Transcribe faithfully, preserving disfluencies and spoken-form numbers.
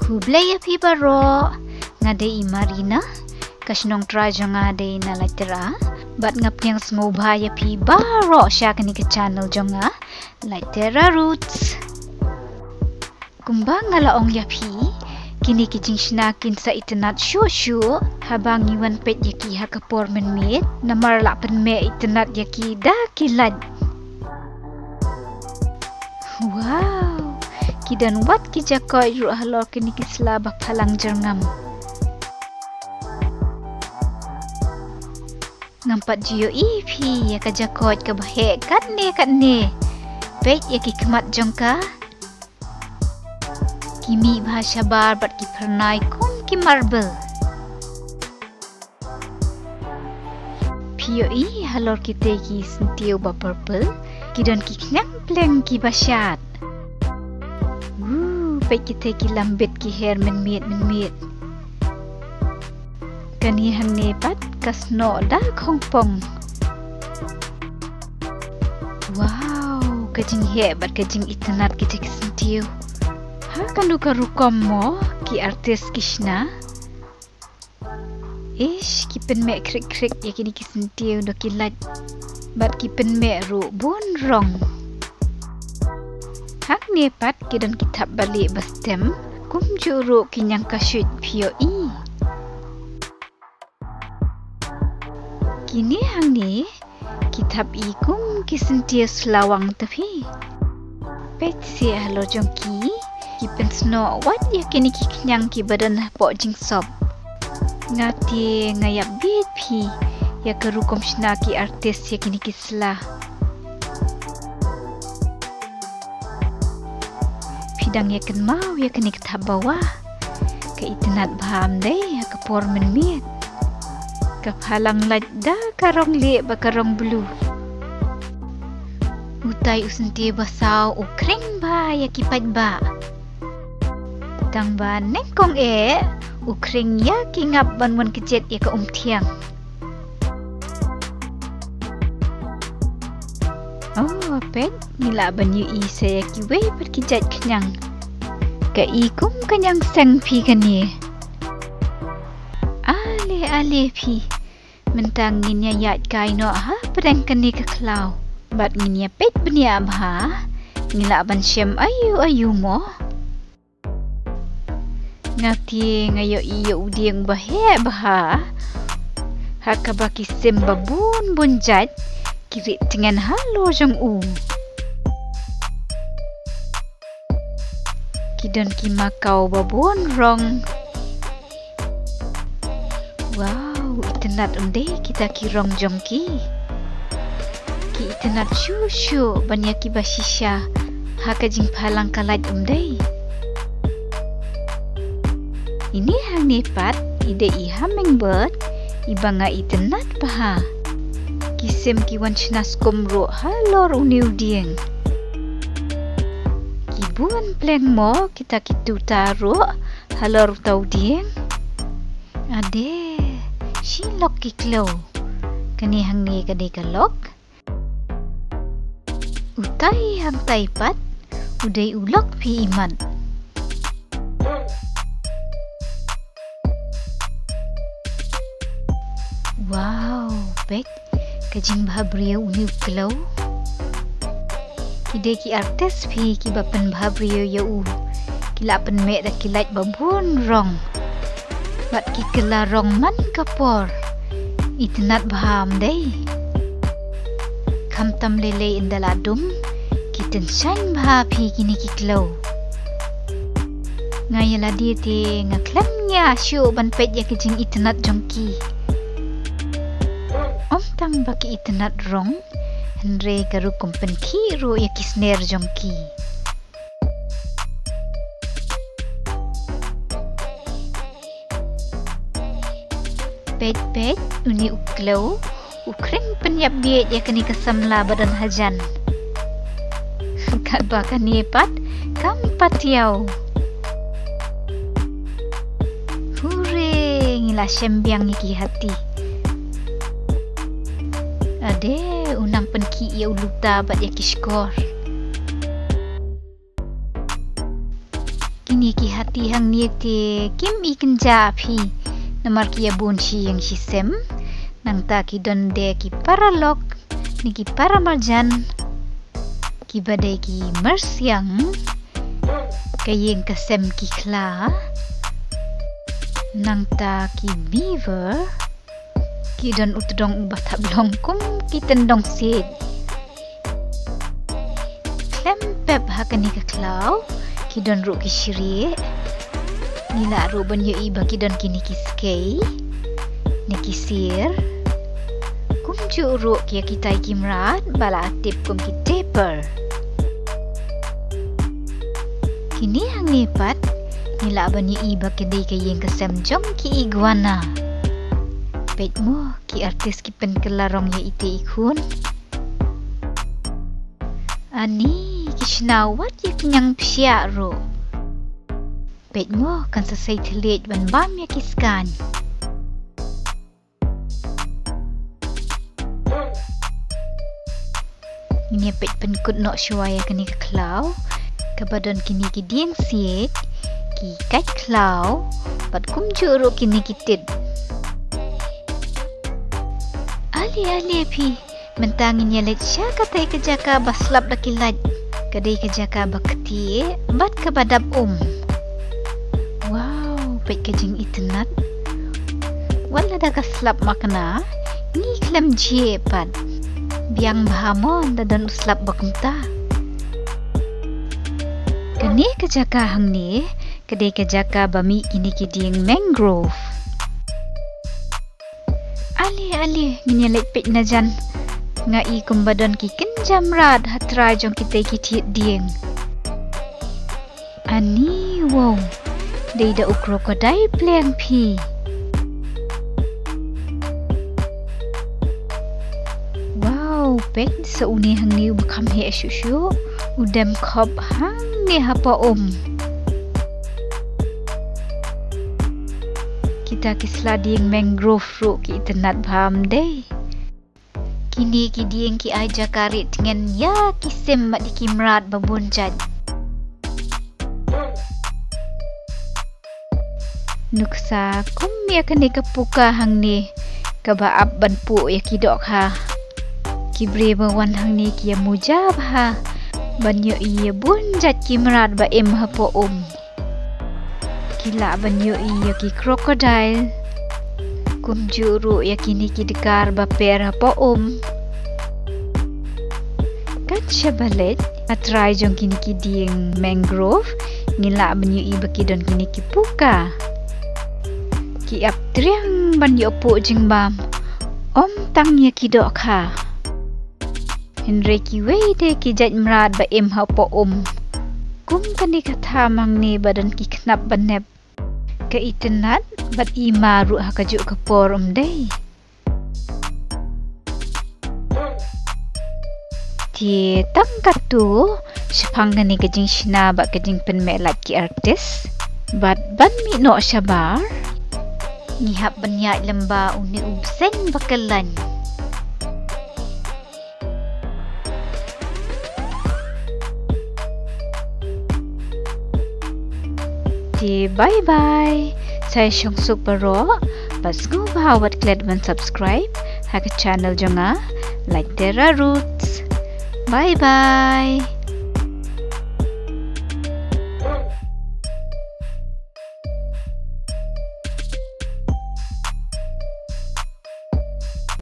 Khublei ïa phi baroh, nga dei i Marina, ka shnong trai jong nga dei na Laitera, bad nga pdiang sngewbha ïa phi baroh sha kane ka channel jong nga, Laitera Roots. Kumba nga la ong ïa phi, kine ki jingshna kin sa itynnad shuh shuh haba ngi wan peit ïa ki ha ka por mynmiet, namar la pynmih itynnad ïa ki da ki light. Wow, ki don wat ki jakoit ruh halor kine ki sla ba phalang jyrngam. Ngam pat ju ïohi phi ïa ka jakoit kaba heh katne katne. Peit ïa ki khmat jong ka. Ki mih bha shabar bad ki phyrnai kum ki marble. Phi ïohi halor kite ki syntiew ba purple, ki don ki khñiang pleng kiba shad. Woo, peit kite ki lambit ki her mynmiet mynmiet. Kane hangne pat ka snoh da khongpong. Wow, ka jingheh bad ka jingitynnad kite ki syntiew. Ha kano ka rukom mo ki artist ki shna. Ish, ki pynmih khrik khrik ïa kine ki syntiew da ki light. Bad ki pynmih ruh bun rong. Hangne pat ki don ki thap balieh ba stem, kumjuh ruh ki ñiangkashuid phi ïohi. Kine hangne ki thap i kum ki syntiew slawang te phi. Peit seh halor jong ki, ki pynsnoh wat ïa kine ki khñiang kiba don hapoh jingsop. Nga te nga ïap bieit phi ïa ka rukom shna ki artist ïa kine ki sla. Phi dang ïa kynmaw ïa kane ka thap ba wah. Ka itynnad bha ym dei ha ka por mynmiet. Ka phalang light da ka rong lieh bad ka rong blue. Utai u syntiew ba saw u khring bha ïa ki paidbah. Tang ba nyngkong eh u khring ïa ki ngap ban wan kjit ïa ka umthiang. Oh, peit, ngi lah ban ïohi sa ïa kiwei pat ki jait khñiang. Ka i kum ka ñiang seng phi kane. Ale ale phi. Mynta ngin ïa ïaid kai noh ha pdeng kane ka khlaw. Bad ngin ïa peit bniah bha. Ngi lah ban shem aïu aïu mo. Nga te nga ïohi ïa u dieng ba heh bha. Ha kaba ki sim ba bun bun jait ki rieh tngen halor jong u. Ki don ki makaw ba bun rong. Wow, itynnad ym dei kita ki rong jong ki. Ki itynnad shuh shuh ban ïa kiba shisha ha ka jingphalang ka light ym dei. Ine hangne pat i dei i hummingbird iba nga itynnad bha. Ki sim ki wan shna skum ruh halor une u dieng. Ki bun pleng mo kita ki tuta ruh halor uta u dieng. Ade, shi lok ki kloi. Kane hangne ka dei ka lok. Utai hangtai pat u dei u lok phi imat. Wow, peit ka jingbhabriew une u kloi. Ki dei ki artist phi kiba pynbhabriew ïa u. Ki la pynmih da ki light ba bun rong. Bad ki kylla rong man ka por. Itynnad bha ym dei. Khamtam lei lei ynda la dum ki tyngshaiñ bha phi kine ki kloi. Nga ïa lade te nga khlem ñiah shuh ban peit ïa ki jingitynnad jong ki. Ym tang ba ki itynnad rong, hynrei ka rukom pynkhih ruh ïa ki sner jong ki. Peit peit, une u kloi u khring pynïap bieit ïa kane ka samla ba don hajan. Katba kane pat kam pat ïaw. Hure, ngi la shem biang ïa ki hati. Ade, u nang pynkhih ïa u luta bad ïa ki shkor. Kine Ki hati hangne te kim i kynja phi. Namar ki ïa bun shi ïing shi sem. Nangta ki don de ki paralok ne ki paramarjan. Kiba dei ki myrsiang. Ka ïing ka sem ki khla. Nangta ki beaver. Ki don u tdong uba thap long kum ki tyndong siej. Khlem pep ha kane ka khlaw ki don ruh ki shrieh. Ngi lah ruh ban ïohi ba ki don kine ki skei ne ki sir. Kumjuh ruh ïa kitai ki mrad ba la tip kum ki dapper. Kine hangne pat ngi lah ban ïohi ba ka dei ka ïing ka sem jong ki iguana. Peit mo, ki artist ki pynkylla rong ïa ite i khun. Ani, ki shna wat ïa ki ñiang psiah ruh. Peit mo, kan sa sei thylliej ban bam ïa ki skaiñ. Ngin ïa peit pynkut noh shuwa ïa kane ka khlaw kaba don kine ki dieng siej, ki kait khlaw, bad kumjuh ruh kine ki tit. Ale ale phi, mynta ngin ïa leit sha katei ka jaka ba slap da ki lait. Ka dei ka jaka ba ktieh bad kaba dap um. Wow, peit ka jingitynnat. Wat lada ka slap ma kane, ngi khlem jhieh pat. Biang bha mo lada don u slap ba kumta. Kane ka jaka hangne ka dei ka jaka ba mih kine ki dieng mangrove. Ale ale, ngin ïa leit peit na jan. Nga i kumba don ki kynja mrad ha trai jong kitei ki thied dieng. Ani, wow, dei da u crocodile pleng phi. Wow, peit sa une hangne uba kham heh shuh shuh, u dem khop hangne hapoh um. Kita ki sla dieng mangrove ruh ki itynnat bha ym dei. Kine ki dieng ki ai jaka rieh tngen ïa ki sim bad ïa ki mrad ba bun jait. Nuksa kum ïa kane ka puka hangne kaba ap ban puh ïa ki dohkha. Ki briew ba wan hangne ki ïa muja bha ban ïohi ïa bun jait ki mrad ba im hapoh um. Ki lah ban ïohi ïa ki crocodile. Kumjuh ruh ïa kine ki dkar ba per hapoh um. Kat shaba leit ha trai jong kine ki dieng mangrove, ngin lah ban ïohi ba ki don kine ki puka. Ki ap triang ban ïoh puh jingbam, ym tang ïa ki dohkha. Hynrei kiwei de ki jait mrad ba im hapoh um. Kum kane ka tham hangne ba don ki khnap ba nep. Ka itynnat bad i ma ruh ha kajuh ka por ym dei. Te tang katto, shaphang kane ka jingshna bad ka jingpynmeh lait ki artist. Bad ban mih noh shabar, ngi hap ban ïaid lyngba une u bseiñ ba kyllaiñ. Te bye bye. Sa ïa shong suk baroh. Bad sngewbha wat klet ban subscribe ha ka channel jong nga, Laitera Roots. Bye bye.